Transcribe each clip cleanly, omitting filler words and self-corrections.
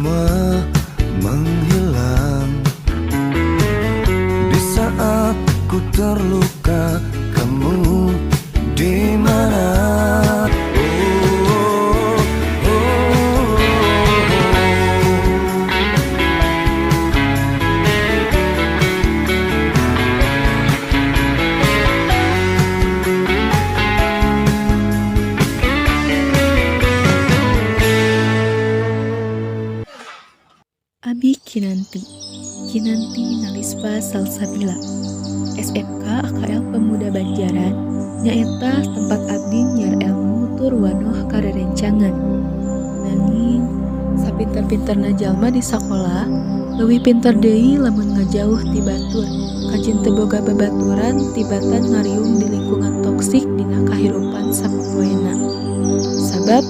Semua menghilang. Di saat ku terluka, kamu di mana? Oh, oh, oh, oh. Abi Kinanti, Kinanti Nalisva Salsabila, SMK AKL Pemuda Banjaran, nyaeta tempat abdi nyiar elmu tur wanoh karerencangan. Nanging, sapinter-pinterna jalma di sakola, leuwih pinter deui lamun ngajauh ti batur, kajeun teu boga babaturan tibatan ngariung di lingkungan toksik dina kahirupan sapopoena. Sabab,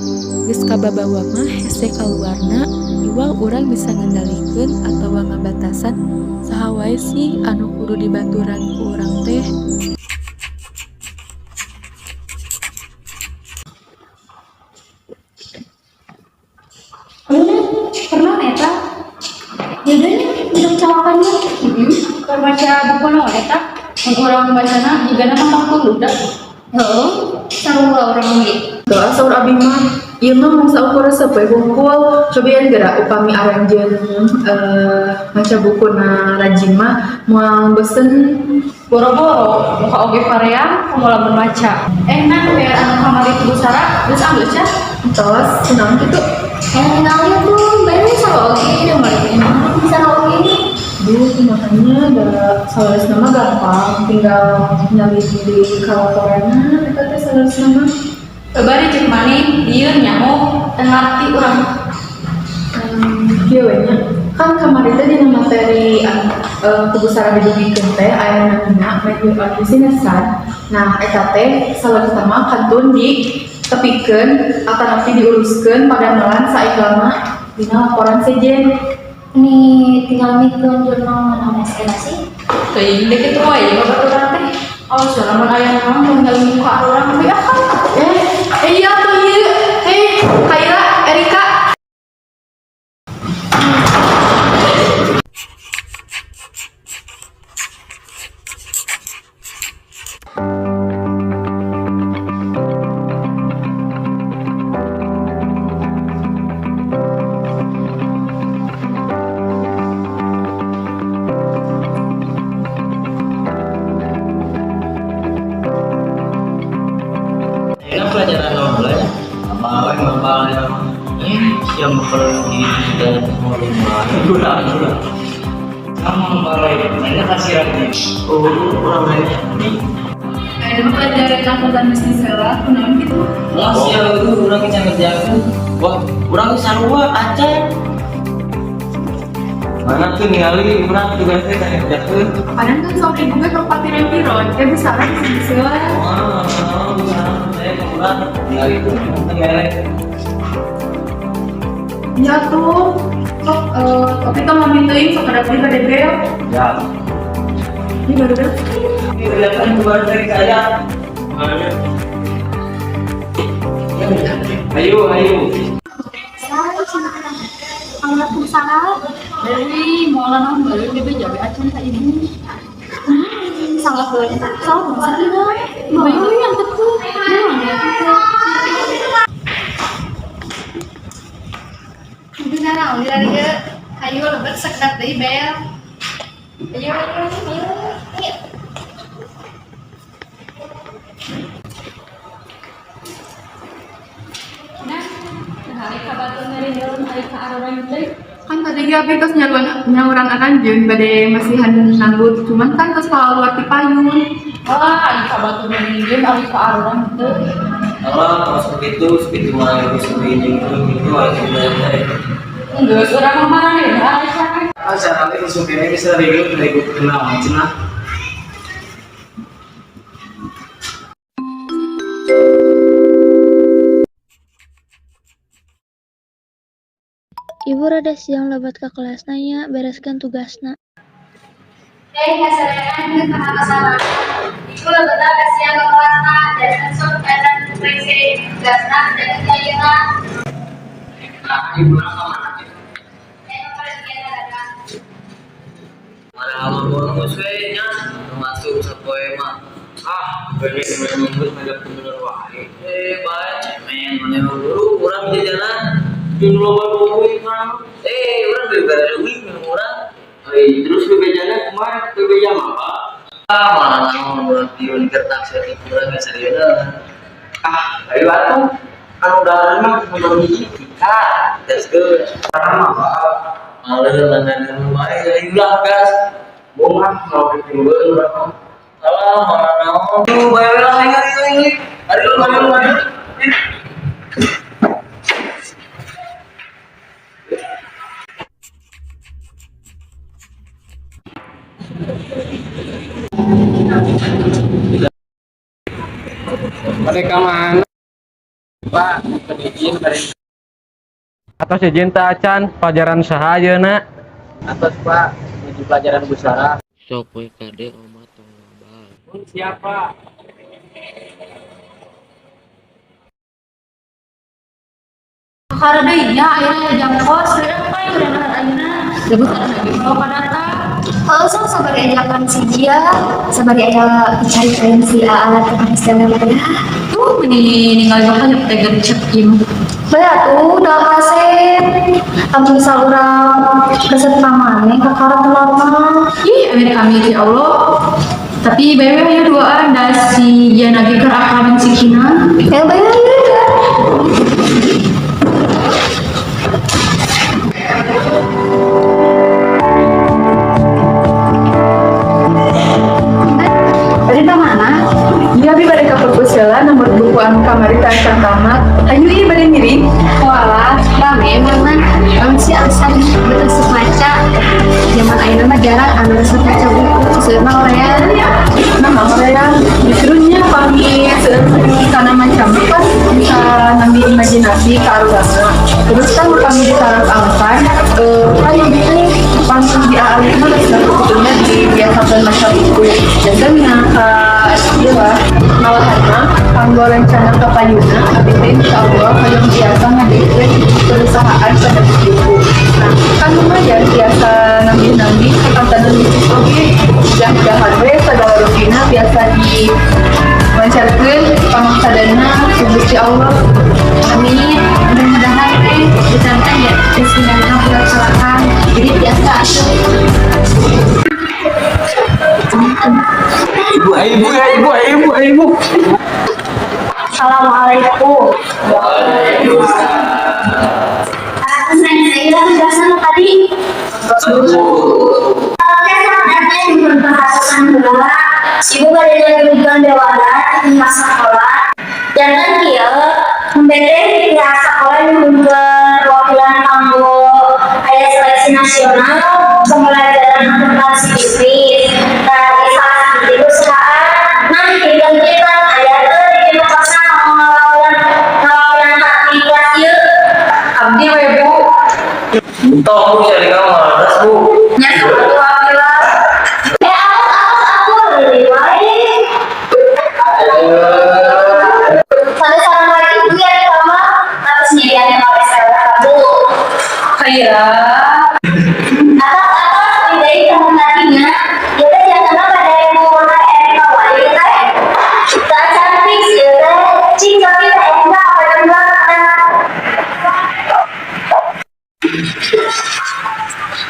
geus kababawa mah hese kaluarna iwal urang bisa ngendalikeun atawa ngabatasan saha wae sih anu kudu dibaturan ku urang teh. Pernah eta? Jadinya minum cawakannya. Keur maca buku naon eta? Mun urang bacana jigana mah tuluh da. Heeh, sarua urang ge. Doa saur abi mah, ieu mah mung saukur resep we hungkul. Cobian geura upami aranjeun maca bukuna rajin mah moal bosen. Boro-boro muka oge pareang komo lamun maca. Nah PR anu kamari ku Sarah geus anggeus nya? Entos, kunaon kitu? Yang ningali tuh, baru sarua oge, da balik imah bisa oge. Duh, makanya da saleresna mah gampang, tinggal nyalin di kalaporanna eta teh saleresna mah. Coba dicek maneh lieur nyaho teu ngarti urang. Kieu we nya. Kan kamari teh dina materi anu ku Bu Sarah didugikeun teh aya namina make your own business kan. Nah, eta teh saleresna mah kantun ditepikeun atanapi diuruskeun padamelan saiklana dina laporan sejen. Nih tinggal mikeun jurnal naon SE sih. Teuing deh kitu wae babaturan teh. Awas ya lamun aya naon tinggal muka urang tapi ah. Iya tuh ieu. Hei, Kaira, Erika. Ayeuna pelajaran naon heula nya? Mabal we mabal ya mah. Sia mah di dalam lima. Kurang kurang. Sama mabal we, nanya kasih lagi. Oh, urang nanya. Ayeuna pelajaran akuntan bisnis heula, kunaon kitu? Wah, sia itu urang bisa ngerjakeun. Wah, urang sarua acan. Mana tuh ningali urang tugasnya can ngerjakeun. Padahal kan sok ibu ge tong patiren-piron, kayak bisa lah bisa lah. Wah, urang saya ke urang ningali tuh mere. Ya tuh, sok tapi tong lami teuing sok kada beli bade bel. Ya. Ini baru dah. Ini kelihatan keluar dari saya. Ayo, ayo. Waalaikumsalam. Deui moal naon beureum dibeja we acan ka ibu. Salah boleh. Salah bangsa ieu. Bayu yang teu. Naon ya teu. Itu naon di dieu. Hayu lebet sakedap deui bel. Ayo ayo ayo. Ayo. Nah, hari ka batur ngarindeun ari ka arurang teh. Kan tadi ge abi tos nyaruan nyauran aranjeun bade masihan nanggut, cuman kan tos kaluar ti payun. Wah, ari ka batur ngarindeun ari ka arurang teh. Kalau terus begitu, segitu mah itu segini gitu, gitu aja teh. Geus urang mah marah Aisyah. Ah, caranya disupirnya bisa ribut ribut kenal cenah. Ibu rada siang lebet ka kelasna nya bereskeun tugasna. Hei, hasarean ka masalah. Ibu lebetna kasihan ka kelasna, dan sok eta periksa tugasna dan ayeuna. Nah, ibu orang kemana? Geus we nya masuk sapoe mah. Ah, bener bener geus ngajak bener wae. Eh, bae cemen maneh mah guru urang jajanan. Jeung loba duit mah. Eh, urang bebas duit minum urang. Eh, terus bebejana kumaha? Bebeja mah, Pak. Ah, mana naon urang tiun kertas saeutik urang geus sarieuna. Ah, ayo atuh. Kan udah mah nomor hiji kita. Gas geus. Mah, Pak. Maleun langganan wae ayo lah gas. Bohong ah, mau ketinggalan urang mah. Alah, mana naon. Tuh, bae lah ayo ayo ayo. Ayo ayo ayo. Mereka mana? Pak, izin Atos izin teu acan pelajaran saha ayeuna? Atos Pak, menuju pelajaran busara. Sok we kade omat tong mabal. Siapa? Kakara deui nya ayeuna jam kos, sekarang apa yang udah ayeuna? Debut lagi mau data. Oh, sok sabari ajakan si Jia, sabari aya dicari si Aa tentang STM ya. Tuh meni ninggal bakal teh gercep ieu mah. Bae atuh udah kasep. Amun misal urang resep ka maneh kakara telat mah. Ih, amit amit ya Allah. Tapi bae we aya duaan da si Jana ge keur akrab si Kinan. Ya bae ya. Bade ka mana? Iya, abi bade ka perpus heula nomor buku anu kamari teh acan tamat. Ayo ieu bade ngiring. Walah, rame emang mah. Emang sih alasan bet resep maca. Zaman ayeuna mah jarang anu resep maca buku, seueur mah hoream. Nah, hoream justru nya pami seueur kana maca mah kan bisa nambah imajinasi ka arurangna. Terus kan pami di taraf angkan, kan lebih teh pami di aalih mah geus sebetulnya dibiasakeun maca buku. Janten ka ieu lah malahan mah kanggo rencana ka payuna abdi teh insyaallah hoyong biasa ngadegkeun perusahaan penerbit buku. Nah, kan lumayan biasa nambih-nambih kakantenan bisnis oge. Mudah-mudahan we sagala rupina biasa dilancarkeun pangmaksadana ku Gusti Allah. Amin. Mudah-mudahan teh ditantan ya geus mindangna perusahaan. Jadi biasa atuh. Ibu, ibu, ibu, ibu, ibu. Assalamualaikum. Aku senang saya tugasnya tadi. Oke, saat yang memperhatikan heula. Ibu bade ngajukan dewara di masa sekolah. Jangan kieu, membere pihak sekolah yang perwakilan kanggo aya seleksi nasional pembelajaran akuntansi bisnis. Nah, di salah satu perusahaan, nah kita aya teu di pasar ngawakilan ngawakilan ka di kelas ieu. Abdi we Bu. Entong bu, cari kamu malas bu. Nya sok atuh abdi lah. Eh, awas, awas, aku leuwih wae. Pada saran lagi ibu ya di kamar harus nyediain KPSL bu. Kaya. Atas atas lebih kamu tadinya, ya teh jangan pada yang mau Erika wae ya teh. Tak cantik sih ya teh. Cing tapi teh enggak apa enggak.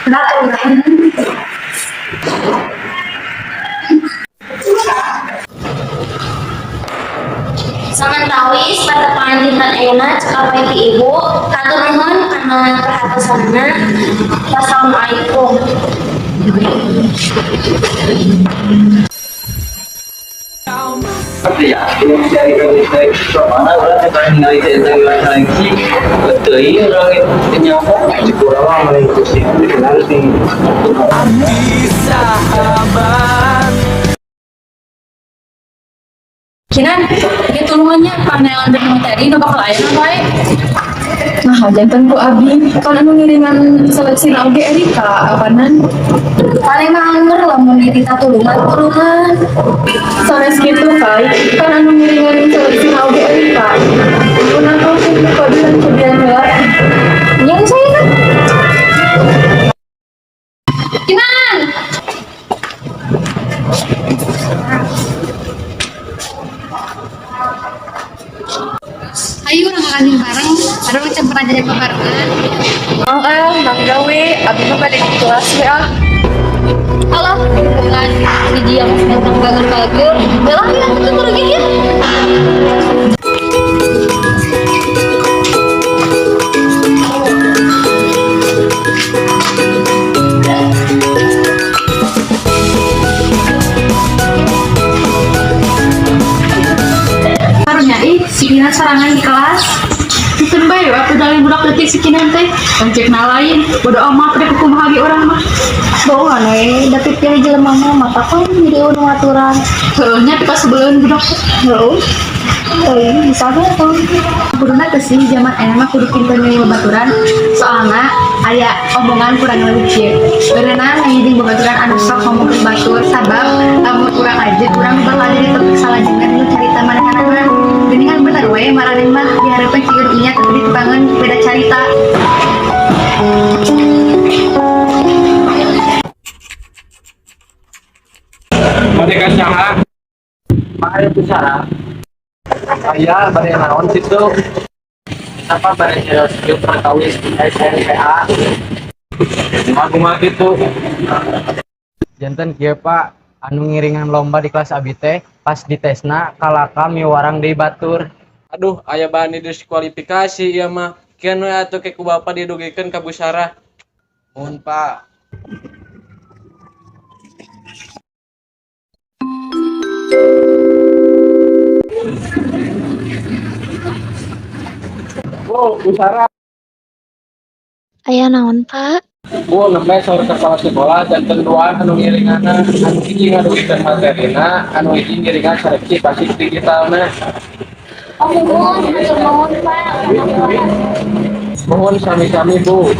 Nah, urang. Samantawis pada panginten ayeuna cekap wae ti ibu, hatur nuhun kana perhatosanna. Wassalamualaikum. Ya, cari mana orang yang paling ningali teh seleksi, teuing urang itu nyaho. Kurang mah mengikuti nanti. Sahabat. Kinan, ieu tulungannya panelan materi nu bakal aya wae. Nah, janten ku abi kan anu ngiringan seleksi oge Erika apanan? Paling mah anger lamun ditita tulungan tulungan. Sanes kitu kai, kan anu ngiringan seleksi oge Erika. Punah ku kodian kodian heula. Yang saya kan Kinan. Abi mah bade di kelas we ah. Alah, hubungan di dia tentang bager-bager. Belah ya, itu pergi ya. Karunya ih, si Kinan sorangan di kelas. Mungkin bae waktu dari budak leutik si Kinan teh. Lanceukna lain, bodo amat rek kumaha ge urang mah. Bohongan we, da pilih jelema mah mata kan jadi nu aturan. Heueuh nya pikasebeleun budak teh. Heueuh. Teuing bisa bae tuh. Kuduna teh sih zaman ayeuna mah kudu pinter milih babaturan, soalna aya omongan kurang lebih kieu. Berenang ngahiji babaturan anu sok ngomongkeun batur, sabab lamun urang aja urang bakal jadi topik salajengna dina carita manehanana. Geuningan bener we maraneh mah dihareupeun ciga nu inya tapi ditepangeun beda carita. Bade ka saha? Aya Bu Sarah. Aya bade naon situ? Apa bade serius perkawis SNPA? Kumaha kitu? Janten kieu Pak, anu ngiringan lomba di kelas abi teh pas ditesna kalaka miwarang deui batur. Aduh, aya bahan diskualifikasi ieu mah. Kieu we atuh ke ku bapa didugikeun ka Bu Sarah. Mohon Pak. Bu, Bu Sarah. Aya naon, Pak? Bu, nembe saur kepala sekolah janten duaan anu ngiringanna, anu hiji ngadugikeun materina, anu hiji ngiringan seleksi pasif digitalna. Oh, nuhun, hatur nuhun, Pak. Mohon sami-sami, Bu.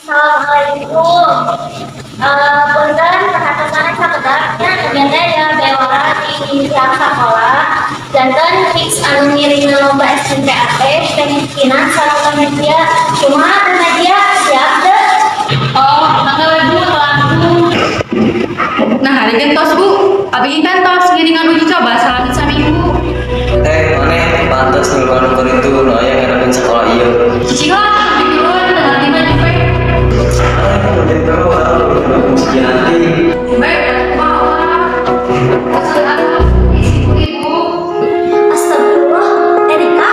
Assalamualaikum. Punten perhatosan sakedap nya agenda ya bewara di pihak sekolah. Janten fix anu ngiring lomba SNPAT kemungkinan sareng panitia, cuma panitia siap teu? Oh, mangga we Bu, langsung. Nah, hari kan tos Bu. Abi kan tos ngiringan uji coba salami saminggu. Teh, maneh pantes ngiluan ukur itu nu aya ngarepin sekolah ieu. Cicing lah, duluan nanti mah we. Udah tahu aku si nanti. Baik, mau ibu. Astagfirullah, Erika,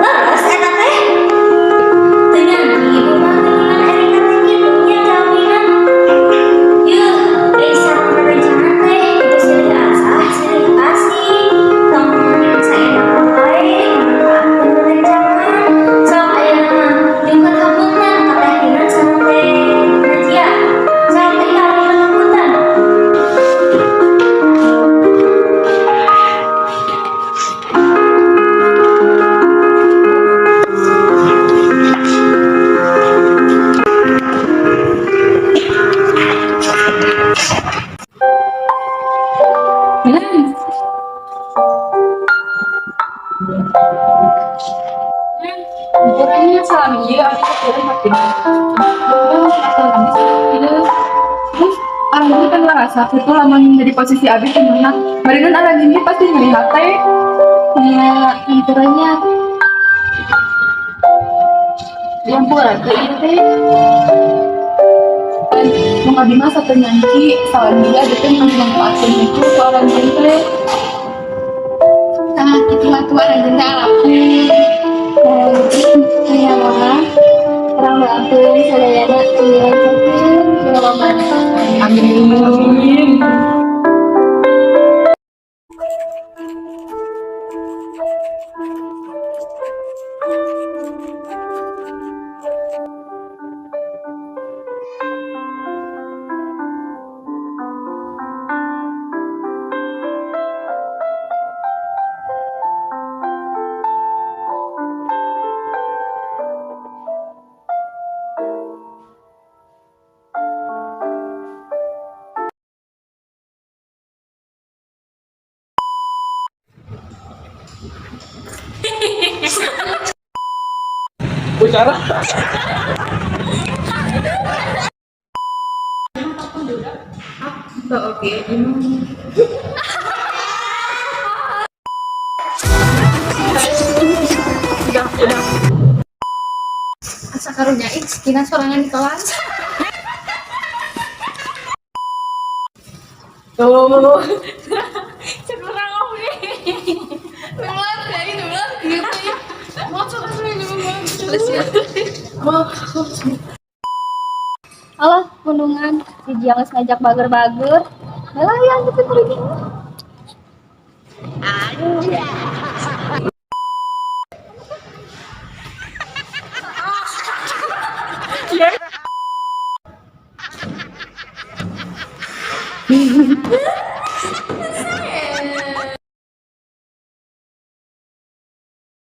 leres eta teh? Teu nyanti ibu mah geuningan Erika teh kitu nya jalmina. Yeuh, deui sareng rerencangan teh kudu silih asah, silih asih. Tong saenak wae manfaatkeun rerencangan. Sok ayeuna mah nyungkeun hapunten ka Teh Kinan sareng Teh Najia. Sok teh nyungkeun hapunten. Milan. Ukurannya salami ieu abi teh kurang hati. Salami ieu. Terus aranjeun kan ngerasa kitu lamun jadi posisi abi kumaha. Barengan aranjeun ge pasti nyeri hate. Nya hampuranya. Dihampura teh ieu teh. Mun abi mah sateu nyangki salah dia gitu manfaatkeun itu ku aranjeun teh. Tah kitu atuh aranjeun teh alakeun. Aya mah urang doakeun sadayana dilancarkeun ku lombana. Amin. Bu Sarah. budak. Ah, teu oge ieu mah. Asa karunya ih kina sorangan di kelas. Tuh. Kurang oke. Bener ya ini bener gitu ya. Mau coba Alah, pundungan si Jiang geus ngajak bager-bager. Lah yang gitu pergi. Anjay.